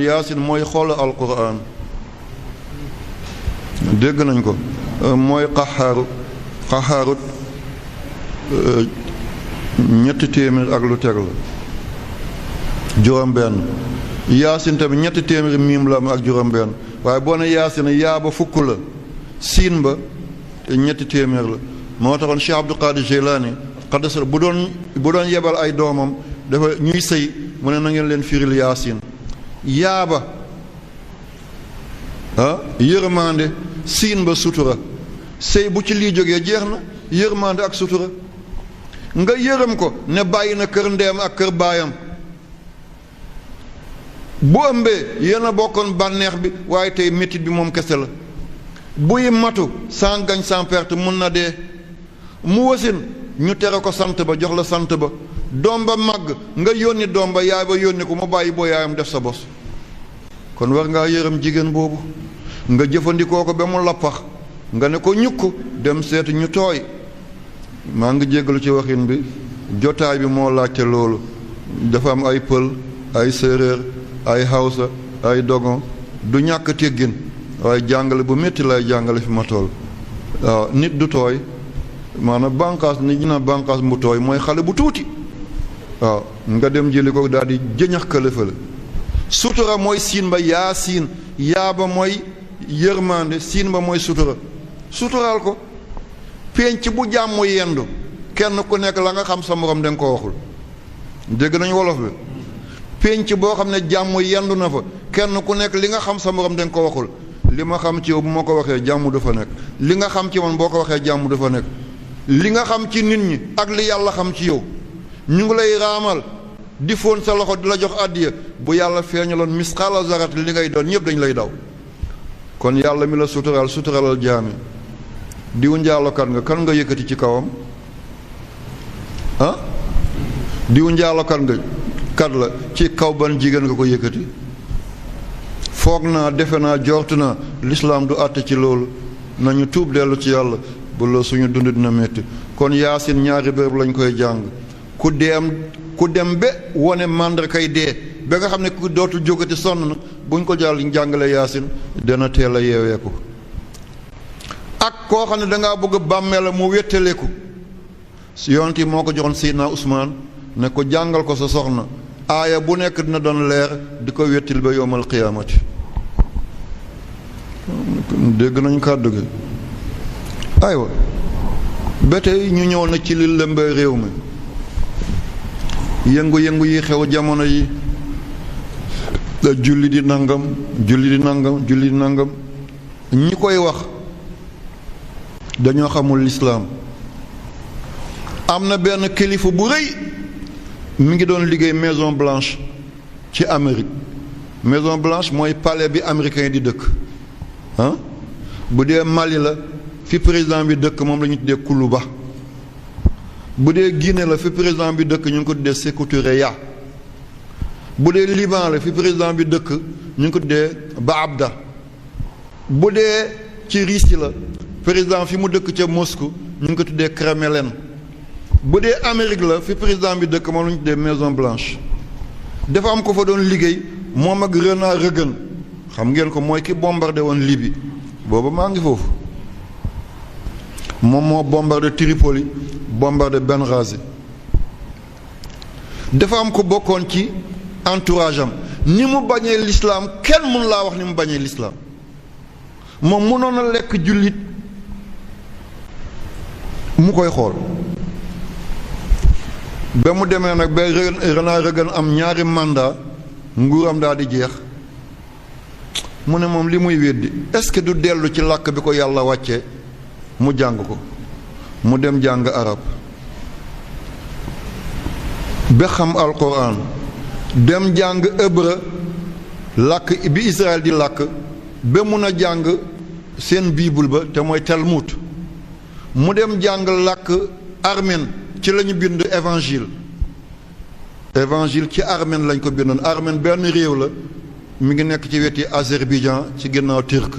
yaasin mooy xool alquran dégg nañ ko mooy xaxaarut ñetti téeméer ak lu teg la juróom benn yaasin tamit ñetti téeméer miim la am ak juróom benn waaye boo ne yaasin yaa ba fukk la siin ba ñetti téeméer la moo taxoon Cheikh Abdul Qadir Jilani xaddasa bu doon yebal ay doomam dafa ñuy sëy mu ne na ngeen leen firil yaasin yaaba yërmande siin ba sutura sëy bu ci lii jógee jeex na yërmande ak sutura nga yërëm ko ne bàyyi na kër ndeem ak kër baayam bu ëmbee yéen a bokkoon bànneex bi waaye tey métit bi moom kese la buy matu sans gagne sans perte mun na dee mu wasin ñu tere ko sant ba jox la sant ba doom ba màgg nga yónni doom ba yaay ba yónni ko mu bàyyi boo yaayam def sa bos kon war ngaa yërëm jigéen boobu nga jëfandikoo ko ba mu lappax nga ne ko ñukk dem seetu ñu tooy maa ngi jéggalu ci waxin bi jotaay bi moo laajte loolu dafa am ay pël ay séeréer ay hawsa ay dogon du ñàkk teggin waaye jàngale bu métti lay jàngale fi ma toll waaw nit du tooy maanaam bànqaas nit ñi na bànqaas bu tooy mooy xale bu tuuti waaw nga dem jëli ko daal di jëñax këlëfale sutura mooy siin ba yaa siin yaa ba mooy yërmande siin ba mooy sutura suturaal ko penc bu jàmm yendu kenn ku nekk la nga xam sa morom da nga ko waxul dégg nañu wolof bi penc boo xam ne jàmm yendu na fa kenn ku nekk li nga xam sa morom da nga ko waxul li ma xam ci yow bu ma ko waxee jàmm du fa nekk li nga xam ci man boo ko waxee jàmm du fa nekk li nga xam ci nit ñi ak li yàlla xam ci yow ñu ngi lay raamal di fóon sa loxo di la jox àddiya bu yàlla feeñaloon misqaala zarat li ngay doon ñëpp dañ lay daw kon yàlla mi la suturalal jaami diw njaalokat nga kan nga yëkkati ci kawam diw njaalokat nga kat la ci kaw ban jigéen nga ko yëkkati foog naa defe naa jortu naa lislaam du àtte ci loolu nañu tuub dellu ci yàlla bu la suñu dund dina métti kon yaasin ñaari béréb lañ koy jàng ku dem ba wone màndarkay dee ba nga xam ne ku dootul jógati sonn na buñ ko jàngale yaasin dana teel a yeeweeku ak koo xam ne dangaa bëgg bàmmeel la mu wéttaleku yonent yi moo ko joxoon Seydina Usmaan ne ko jàngal ko sa soxna aaya bu nekk dina doon leer di ko wettil ba yowmal qiyaamati dégg nañu kàddu gi aywa ba tey ñu ñëw na ci li lëmbee réew mi yëngu-yëngu yi xew jamono yi julli di nangam ñi koy wax dañoo xamul lislaam am na benn kilifa bu rëy mi ngi doon liggéey Maison Blanche ci Amérique Maison Blanche mooy palais bi américain di dëkk bu dee Mali la fi président bi dëkk moom la ñu tuddee Kuluba bu dee Guinée la fi président bi dëkk ñu ngi ko tuddee Sékou Touré ya bu dee Liban la fi président bi dëkk ñu ngi ko tuddee Baabda bu dee ci Russie la président fi mu dëkk ca Moscou ñu ngi ko tuddee Kremlin bu dee Amérique la fi président bi dëkk moom la ñu tuddee Maison Blanche dafa am ko fa doon liggéey moom ak Ronald Reagan xam ngeen ko mooy ki bombardé woon Libye booba maa ngi foofu moom moo bombardé Tripoli bombardé Benghazi dafa am ko bokkoon ci entourage am ni mu bañee l'islam kenn mënu laa wax ni mu bañee l'islam moom mënoon a lekk jullit mu koy xool ba mu demee nag ba Ronald Reagan am ñaari mandat nguuram daal di jeex mu ne moom li muy weddi est-ce que du dellu ci làkk bi ko yàlla wàccee mu jàng ko mu dem jàng arab ba xam alquran dem jàng hébreu làkk bi Israël di làkk ba mun a jàng seen bible ba te mooy Talmud mu dem jàng làkk arméne ci la ñu bind évangile ci arméne lañ ko bindoon arméne benn réew la mi ngi nekk ci weti Azerbaïdjan ci ginnaaw turc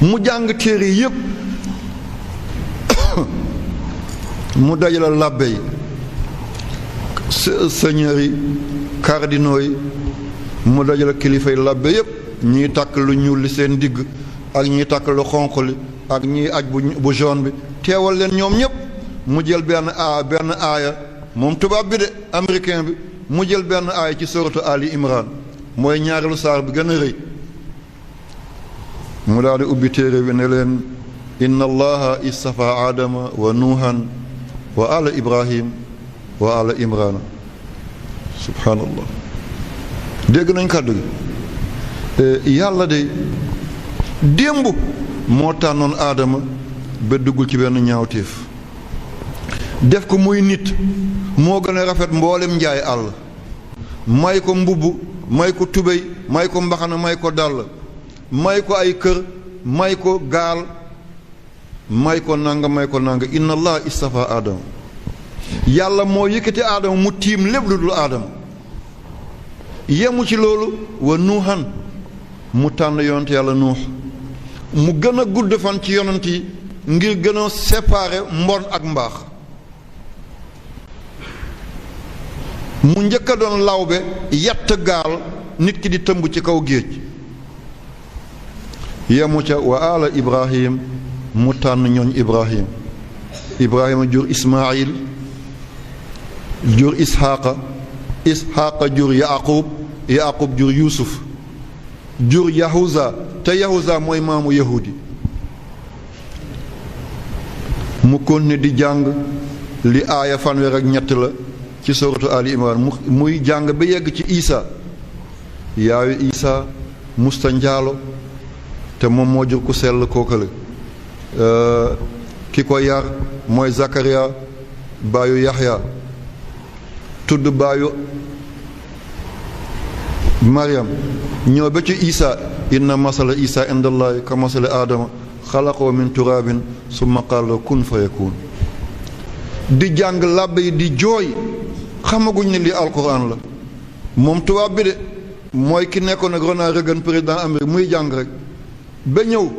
mu jàng téere yépp mu dajale làbbe yi seigneurs yi cardinaux yi mu dajale kilifay labbe yépp ñiy takk lu ñuul li seen digg ak ñiy takk lu xonq li ak ñiy aj bu jaune bi teewal leen ñoom ñépp mu jël benn aaya moom tubaab bi de américain bi mu jël benn aaya ci suratu Ali Imran mooy ñaareelu saar bi gën a rëy mu daal di ubbi téere bi ne leen inna allaha istafa aadama wa nuuhan wa ala ibrahim wa ala imrana subhaanallah dégg nañ kàddu gi yàlla de démb moo tànnoon aadama ba duggul ci benn ñaawteef def ko muy nit moo gën a rafet mboolem njaay àll may ko mbubb may ko tubéy may ko mbaxana may ko dàll may ko ay kër may ko gaal may ko nanga inna allah istafa aadama yàlla moo yëkkati aadama mu tiim lépp lu dul aadama yemu ci loolu wa nuuhan mu tànn yonent yàlla nuux mu gën a gudd fan ci yonent yi ngir gën a séparer mbon ak mbaax mu njëkk a doon lawbe yett gaal nit ki di tëmb ci kaw géej yemu ca wa ala ibrahim mu tànn ñooñ ibrahima jur ismail jur isxaaqa jur yaqub jur yuusuf jur yahuza te yahuza mooy maamu yahudi mu continué di jàng li aaya fanweer ak ñett la ci suratu Ali Imran muy jàng ba yegg ci Isa yaayu Isa musta njaalo te moom moo jur ku sell kookale ki ko yar mooy Zakaria baayu Yaxya tudd baayu Maryam ñëw ba ci Isa inna masala Isa indallahi ka masala Adama xalaqoo min turabin summa qaala kun fa yakun di jàng làbbe yi di jooy xamaguñ ne lii alquran la moom tubaab bi de mooy ki nekkoon ak Ronald Reagan président Amérique muy jàng rek ba ñëw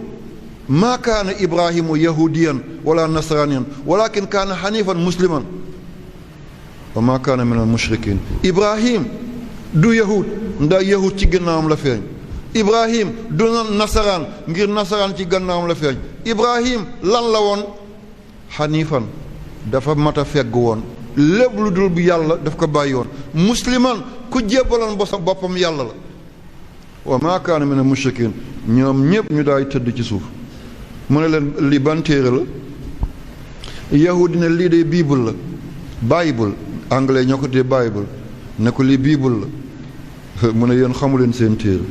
maa kaana ibrahimu yahudiyan wala nasraniyan walakin kaana xanifan musliman wa maa kaana min al mushrikin ibrahim du yahud ndax yahud ci gannaawam la feeñ ibrahim du nasaraan ngir nasaraan ci gannaawam la feeñ ibrahim lan la woon xanifan dafa mat a fegg woon lépp lu dul bu yàlla daf ko bàyyi woon musliman ku jébbaloon boppam yàlla la wa maa kaana min al mushrikin ñoom ñépp ñu daay tëdd ci suuf mu ne leen lii ban téere la yahudi ne lii de bible la bible anglais ñoo ko dee bible ne ko lii bible la mu ne yéen xamu leen seen téere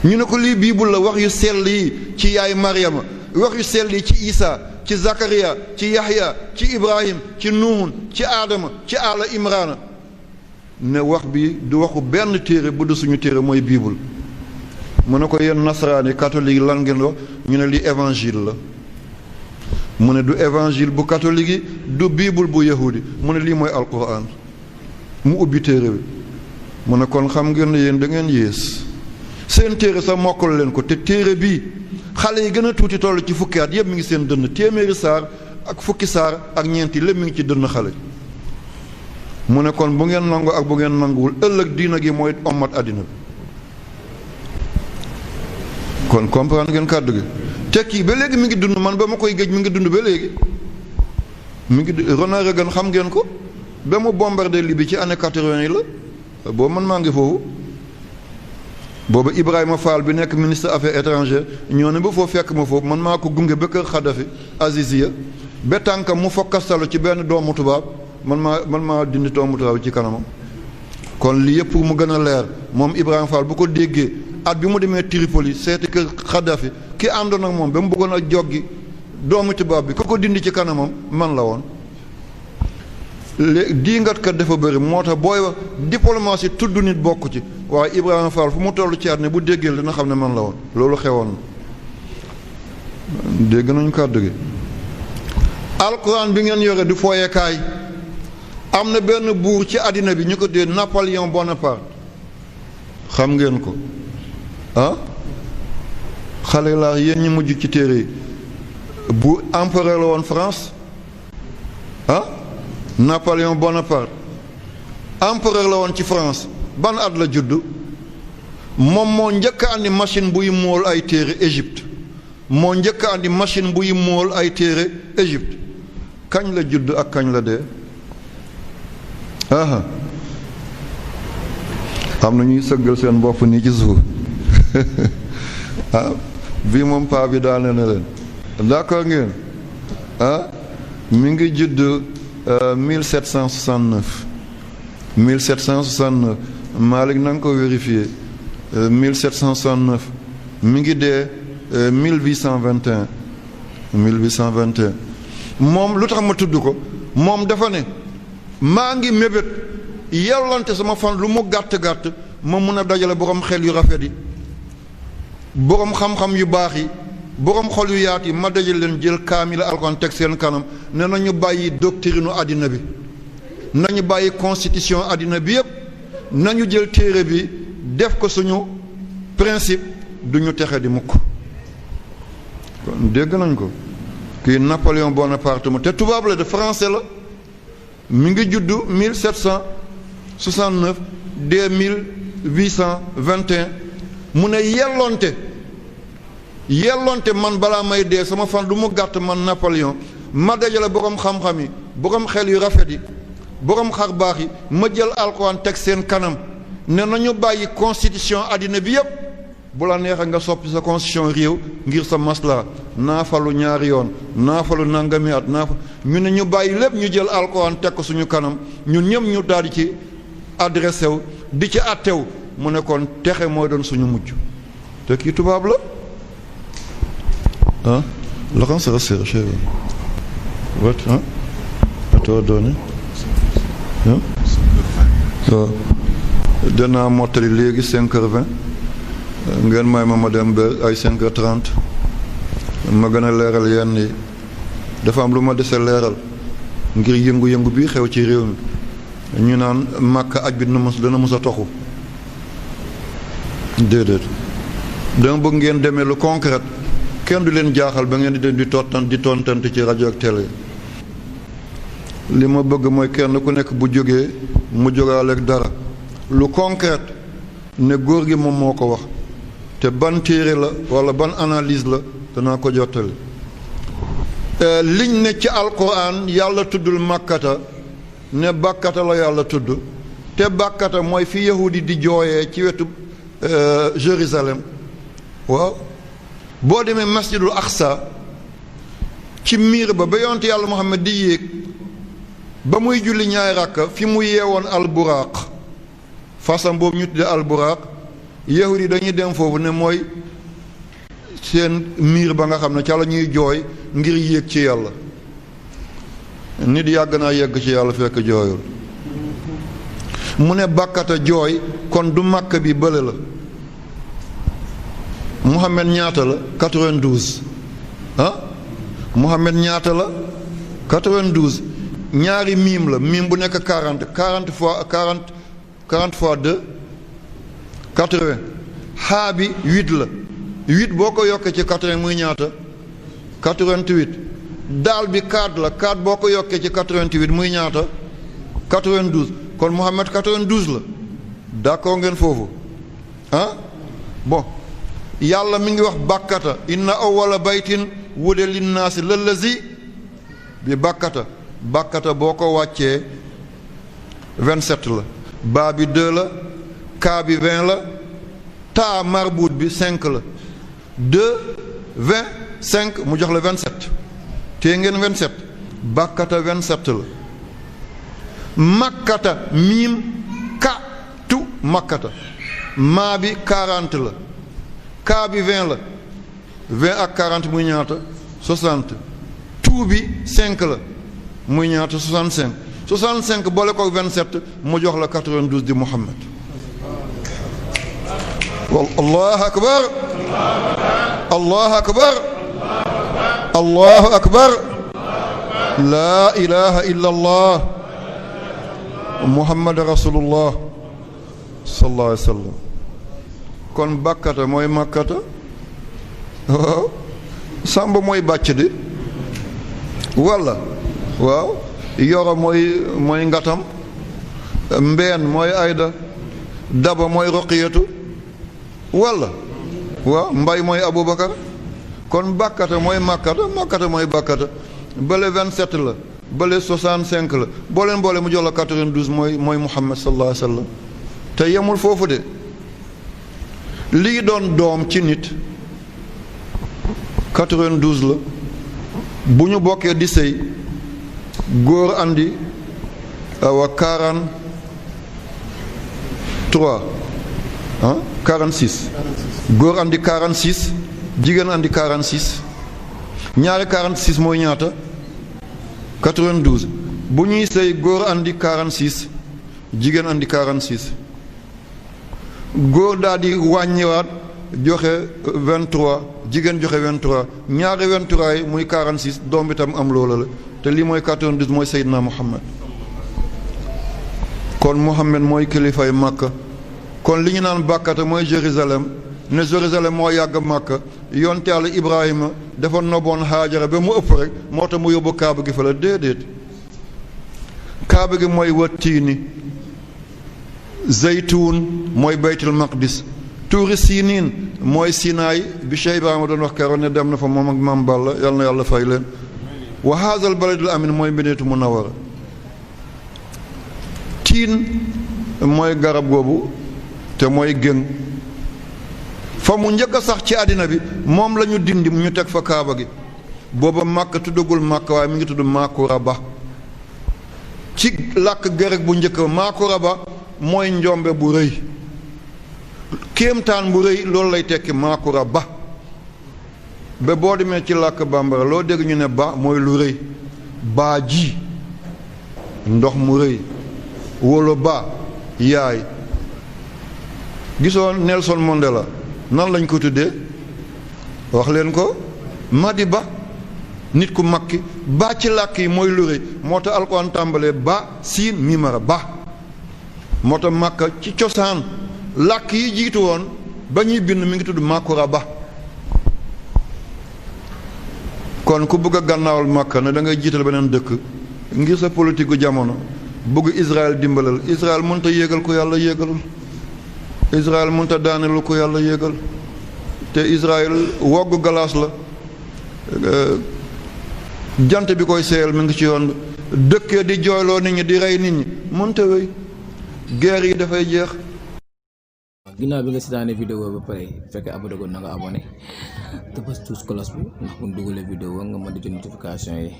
ñu ne ko lii bible la wax yu sell yi ci yaay Maryama wax yu sell yi ci Isa ci Zakaria ci Yaxya ci Ibrahim ci Nuhun ci Adama ci Ala Imrana ne wax bi du waxu benn téere bu du suñu téere mooy bible mu ne ko yéen nasaraani catholique lan ngeen wax ñu ne lii évangile la mu ne du évangile bu catholique yi du bible bu yahudi mu ne lii mooy alquran mu ubbi téere bi mu ne kon xam ngeen ne yéen da ngeen yées seen téere sax mokkal leen ko te téere bii xale yi gën a tuuti toll ci fukki at yëpp mi ngi seen dënn téeméeri saar ak fukki saar ak ñeenti lépp mi ngi ci dënn xale mu ne kon bu ngeen nangu ak bu ngeen nanguwul ëllëg diina gi mooy ommat àddina bi kon comprendre ngeen kàddu gi te kii ba léegi mi ngi dund man ba ma koy géej mi ngi dund ba léegi mi ngi Ronald Reagan xam ngeen ko ba mu bombardé Libye ci année 80 yi la boobu man maa ngi foofu boobu Ibrahima Fall bi nekk ministre affaires étrangères ñoo ne ba foofu fekk ma foofu man maa ko gunge ba kër Xadafi Aziziya ba tànkam mu fokkastalu ci benn doomu tubaab man maa dindi doomu tubaab ci kanamam kon lii yëpp mu gën a leer moom Ibrahima Fall bu ko déggee at bi mu demee Tripoli seeti kër Xadafi ki àndoon ak moom ba mu bëggoon a joggi doomu tubaab bi ku ko dindi ci kanamam man la woon léegi diingat kat dafa bëri moo tax booy wax diplomatie tudd nit bokk ci waaye Ibrahima Fall fu mu toll ci at ne bu déggee dina xam ne man la woon loolu xewoon na dégg nañu kàddu gi alquran bi ngeen yore du fooyekaay am na benn buur ci àddina bi ñu ko dee Napoléon Bonaparte xam ngeen ko ah xale laa yéen ñi mujj ci téere yi bu empereur la woon France ah Napoléon Bonaparte empereur la woon ci France ban at la judd moom moo njëkk a andi machine buy mool ay téere Égypte moo njëkk a andi machine buy mool ay téere Égypte kañ la judd ak kañ la dee aha am na ñuy sëggal seen bopp nii ci suuf ah bii moom paa bi daane na leen d'accord ngeen ah mi ngi judd 1769 1769 Malick na nga ko vérifié 1769 mi ngi dee 1821 1821 moom lu tax ma tudd ko moom dafa ne maa ngi mébét yellante sama fan lu mu gàtt-gàtt ma mun a dajale borom xel yu rafet yi borom xam-xam yu baax yi borom xol yu yaat yi ma dajale leen jël kaamila alxuraan teg seen kanam ne nañu bàyyi doctrine àddina bi nañu bàyyi constitution àddina bi yépp nañu jël téere bi def ko suñu principe du ñu texe di mukk kon dégg nañ ko kii Napoléon Bonaparte te tubaab la de français la mi ngi juddu 1769 dès 1821 mu ne yellonte man balaa may dee sama fan du mu gàtt man Napoléon ma dajale borom xam-xam yi borom xel yu rafet yi borom xar baax yi ma jël alxuraan teg seen kanam ne nañu bàyyi constitution àddina bi yépp bu la neexee nga soppi sa constitution réew ngir sa masla naa falu ñaari yoon naa falu nangami at ñu ne ñu bàyyi lépp ñu jël alxuraan teg ko suñu kanam ñun ñëpp ñu daal di ci adressé wu di ci attew mu ne kon texe mooy doon suñu mujj te kii tubaab la ah Laurent se recherche what ah à toi donné waaw danaa mottali léegi 5h20 ngeen may ma dem ba ay 5h30 ma gën a leeral yenn yi dafa am lu ma dese leeral ngir yëngu-yëngu bi xew ci réew mi ñu naan màkk aj bi dana mës a toxu déedéet dama bëgg ngeen demee lu concret kenn du leen jaaxal ba ngeen di tontante ci rajo ak télé li ma bëgg mooy kenn ku nekk bu jógee mu jógaaleeg dara lu concret ne góor gi moom moo ko wax te ban téere la wala ban analyse la danaa ko jottali liñ ne ci alquran yàlla tuddul màkkata ne bàkkata la yàlla tudd te bàkkata mooy fi yahudi di jooyee ci wetu Jérusalem waaw boo demee masjidul aqsa ci miir ba yonent yàlla Muhammad di yéeg ba muy julli ñaari rakka fi mu yeewoon alburaaq fasam boobu ñu tudde alburaaq yahudi dañuy dem foofu ne mooy seen miir ba nga xam ne ca la ñuy jooy ngir yéeg ci yàlla nit yàgg naa yegg ci yàlla fekk jooyul mu ne bàkkata jooy kon du màkk bi bële la Muhammad ñaata la 92 ah Muhammad ñaata la 92 ñaari miim la miim bu nekk 40 fois 2 80 xaa bi 8 la 8 boo ko yokkee ci 80 muy ñaata 88 daal bi 4 la 4 boo ko yokkee ci 88 muy ñaata 92 kon Muhammad 92 la d'accord ngeen foofu ah bon yàlla mi ngi wax bàkkata inna awwala baytin wude linnaasi lallazi bi bàkkata boo ko wàccee 27 la baa bi 2 la kaa bi 20 la taa marbuut bi 5 la 2 20 5 mu jox la 27 tee ngeen 27 bàkkata 27 la makkata miim ka tu makkata maa bi 40 la kaa bi 20 la 20 ak 40 muy ñaata 60 tuu bi 5 la muy ñaata 65 boole ko 27 mu jox la 92 di Muhammad allahu akbar allahu akbar allahu akbar laa ilaha illa allah muhammad rasulullah sallallahu alayhi wa sallam kon bàkkata mooy màkkata waaw sàmba mooy bàcc di walla waaw yoro mooy ngatam mbeen mooy ayda, daba mooy roqiyatu walla waaw mbay mooy abubakar. kon bàkkata mooy màkkata mooy bàkkata. bële 27 la bële 65 la boo leen boole mu jox la 92 mooy Muhammad sallallahu alayhi wa sallam. te yemul foofu de lii doon doom ci nit 92 la. bu ñu bokkee di sëy góor andi awa 43 46 góor andi 46 jigéen andi 46 ñaari 46 mooy ñaata 92 bu ñuy sëy góor andi 46 jigéen andi 46 góor daal di wàññiwaat joxe 23 jigéen joxe 23 ñaari 23 yi muy 46 doom bi tam am loola la te lii mooy 92 mooy Seydina Muhammad. kon Muhammad mooy kilifay Makka. kon li ñu naan bàkkata mooy Jérusalem ne Jérusalem moo yàgg Makka yonte Yàlla Ibrahima dafa noboon Haajara ba mu ëpp rek moo tax mu yóbbu kaaba gi fa la déedéet. kaaba gi mooy wattiini zaytuun mooy baytul maqdis tuuri siiniin mooy Sinaay bi Cheikh Ibrahima doon wax keroon ne dem na fa moom ak Maam Balla yal na yàlla fay leen. wa haazal baladul amin mooy Madiinatu Munawwara. tiin mooy garab googu te mooy géng fa mu njëkk a sax ci àddina bi moom la ñu dindi ñu teg fa kaaba gi booba Makka tuddagul Makka waaye mi ngi tudd Makuraba. ci làkk grec bu njëkk Makuraba mooy njombe bu rëy kéemtaan bu rëy loolu lay tekki Makuraba. ba boo demee ci làkk bambara loo dégg ñu ne ba mooy lu rëy baa ji ndox mu rëy wolo ba yaay. gisoo Nelson Mandela nan lañ ko tuddee wax leen ko Madiba nit ku mag ki ba ci làkk yi mooy lu rëy moo tax alxuraan tàmbalee ba siin mimara ba moo tax Makka ci cosaan làkk yi jiitu woon ba ñuy bind mi ngi tudd Makuraba. kon ku bëgg a gànnaawal Makka ne da ngay jiital beneen dëkk ngir sa politique gu jamono bëgg Israël dimbalal Israël mënta yéegal ko yàlla yéegalul. Israël mënta daanelu ko yàlla yéegal te Israël wogg galaas la jant bi koy seeyal mi ngi ci yoon dëkkee di jooyloo nit ñi di rey nit ñi mënta wéy guerre yi dafay jeex. ginnaaw bi nga seetaanee vidéo ba pare fekkee abonné ko na nga abonné te bës tous cloche bi ndax bu ñu dugalee vidéo nga mën di jot notification yi.